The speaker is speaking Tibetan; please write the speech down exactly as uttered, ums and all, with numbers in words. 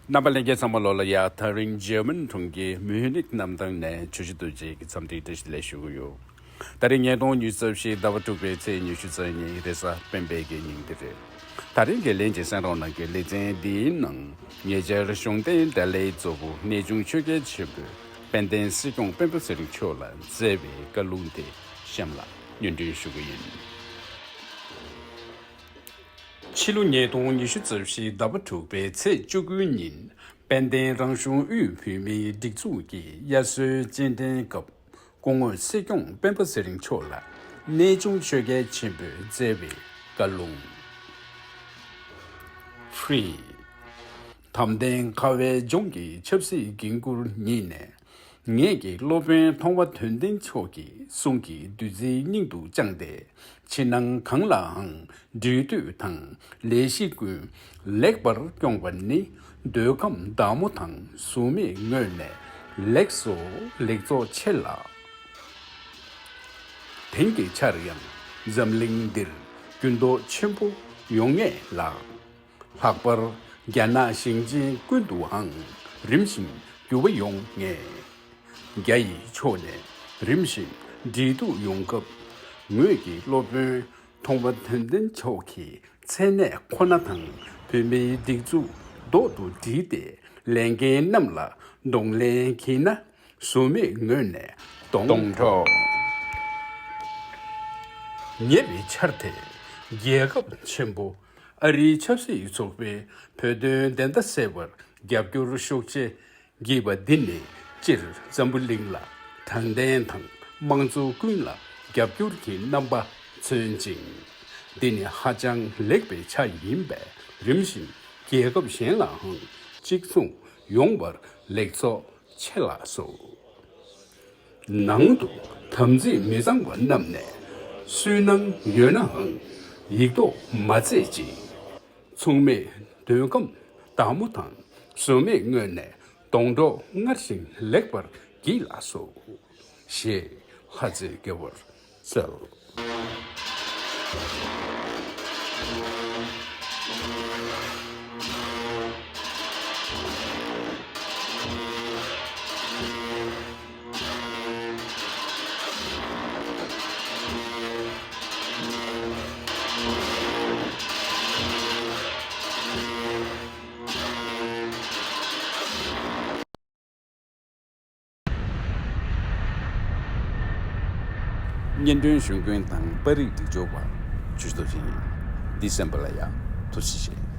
རྣམ་པ་ལྷན་རྒྱས་ཚང་མ་ལོ་ལ་ཡ། ད་རིང་འཇར་མན་གྲོང་ཁྱེར་མིའུ་ནིག་གནམ་ཐང་ནས་ཆུ་བཞི་རྡོ་རྗེ་གི་འཚམས་འདྲི་བཀྲ་ཤིས་བདེ་ལེགས་ཞུ་གི་ཡོད། ད་རིང་ཉིས་སྟོང་ཉི་ཤུ་རྩ་བཞི་ཟླ་བ་དྲུག་པའི་ཚེས་ཉི་ཤུ་རྩ་གཉིས་རེས་གཟའ་སྤེན་པའི་གི་ཉིན་དེ་རེད། ད་རིང་གི་ལན་གྱི་གསན་རོགས་གནང་གི་ལེ་ཚན་འདིའི་ནང་ཉེ་ཆར་གཞུང་བསྟེན་དགྲ་ལྷའི་གཙོ་བོ་གནས་ཆུང་ཆོས་རྒྱལ་ཆེན་པོས་དཔལ་ལྡན་སྲིད་སྐྱོང་སྤེན་པ་ཚེ་རིང་མཆོག་ལ་བསྩལ་བའི་བཀའ་ལུང་དེ་གཤམ་ལ་སྙན་སྒྲོན་ཞུ་གི་ཡིན། ཕྱི་ལོ་ཉིས་སྟོང་ཉི་ཤུ་རྩ་བཞི་ཟླ་བ་དྲུག་པའི་ཚེས་བཅུ་དགུའི་ཉིན་དཔལ་ལྡན་རང་གཞུང་དབུས་བོད་མིའི་སྒྲིག་འཛུགས་ཀྱི་དབྱར་གསོལ་སྤྱན་འདྲེན་སྐབས་སྐུ་ངོ་སྲིད་སྐྱོང་སྤེན་པ་ཚེ་རིང་མཆོག་ལ་གནས་ཆུང་ཆོས་རྒྱལ་ཆེན་པོས་བསྩལ་བའི་བཀའ་ལུང་། Free། དམ་ལྡན་ཁ་བའི་ལྗོངས་ཀྱི་ཆབ་སྲིད་འགན་འཁུར་ཉིད་ནས། ངེད་ཀྱི་སློབ་དཔོན་ཐོང་བ་དོན་ལྡན་མཆོག་གི་གསུང་གི་བདུད་རྩི་སྙིང་དུ་བཅངས་ཏེ། ཕྱི་ནང་གང་ལའང་འབྲེལ་མཐུད་དང་ལས་གཞི་ཀུན་ལེགས་པར་སྐྱོང་བ་ནི་འདོད་ཁམས་བདག་མོ་དང་ཟུར་མིག་ངོས་ནས་ལེགས་སོ། ལེགས་ཚོགས་ཆེ་ལགས། དེང་གི་ཆར་ཡང་འཛམ་གླིང་འདིར་འགྱུར་ལྡོག་ཆེན་པོ་ཡོང་ངེས་ལགས། ལྷག་པར་རྒྱ་ནག་ཞིང་ཆེན་ཀུན་ཏུའང་རིམ་བཞིན་འགྱུར་བ་ཡོང་ངེས། རྒྱ་ཡི་ཕྱོགས་ནས་རིམ་བཞིན་འབྲེལ་གཏུག་ཡོང་སྐབས། ངོས་ཀྱི་སློབ་དཔོན་ཐོང་བ་དོན་ལྡན་མཆོག་གི་མཚན་གནས་ཁོ་ན་དང་བོད་མིའི་སྒྲིག་འཛུགས་ལྡོག་ཏུ་བསྒྲིལ་ཏེ་ལས་འགན་རྣམས་ལ་གདོང་ལེན་གྱིས་ན། ཟུར་མིག་ངོས་ནས་གདོང་གྲོགས། ཉེ་བའི་ཆར་དེ་རྒྱལ་ཁབ་ཆེན་པོ་ཨ་རིའི་ཆབ་སྲིད་ཚོགས་པའི་བོད་དོན་བདེན་མཐའ་གསལ་བར་རྒྱབ་སྐྱོར་ཤུགས་ཆེ་བགྱིས་པ་འདི་ནི་སྤྱིར་འཛམ་བུ་གླིང་ལ་དྲང་བདེན་དང་དམངས་གཙོ་ཀུན་ལ་རྒྱབ་སྐྱོར་གྱི་རྣམ་པ་མཚོན་ཅིང་། འདི་ནི་ཧ་ཅང་ལེགས་པའི་ཆ་ཡིན་པས་རིམ་བཞིན་རྒྱལ་ཁབ་གཞན་ལའང་གཅིག་མཚུངས་ཡོང་བར་ལེགས་ཚོགས་ཆེ་ལགས་སོ། ནང་དུ་དམ་ཚིག་མི་གཙང་བ་རྣམས་ནས་སུན་སྣང་ཡོད་ནའང་ཡིག་ཐོག་མ་བརྩད་ཅིག། མཚུངས་མེད་འདོད་ཁམས་བདག་མོ་དང་ཟུར་མིག་ངོས་ནས་གདོང་གྲོགས་སྔར་བཞིན་ལེགས་པར་བགྱིས་ལགས་སོ། ཞེས་ལྷ་རྩེ་རྒྱལ་བར་སྩལ། སྙན་སྒྲོན་ཞུ་མཁན་དང་པར་རིས་སྒྲིག་སྦྱོར་བ་ཆུ་སྟོབས་ཤིང་ཡིན། འདི་གསན་པ་ལ་ཡང་ཐུགས་རྗེ་ཆེ།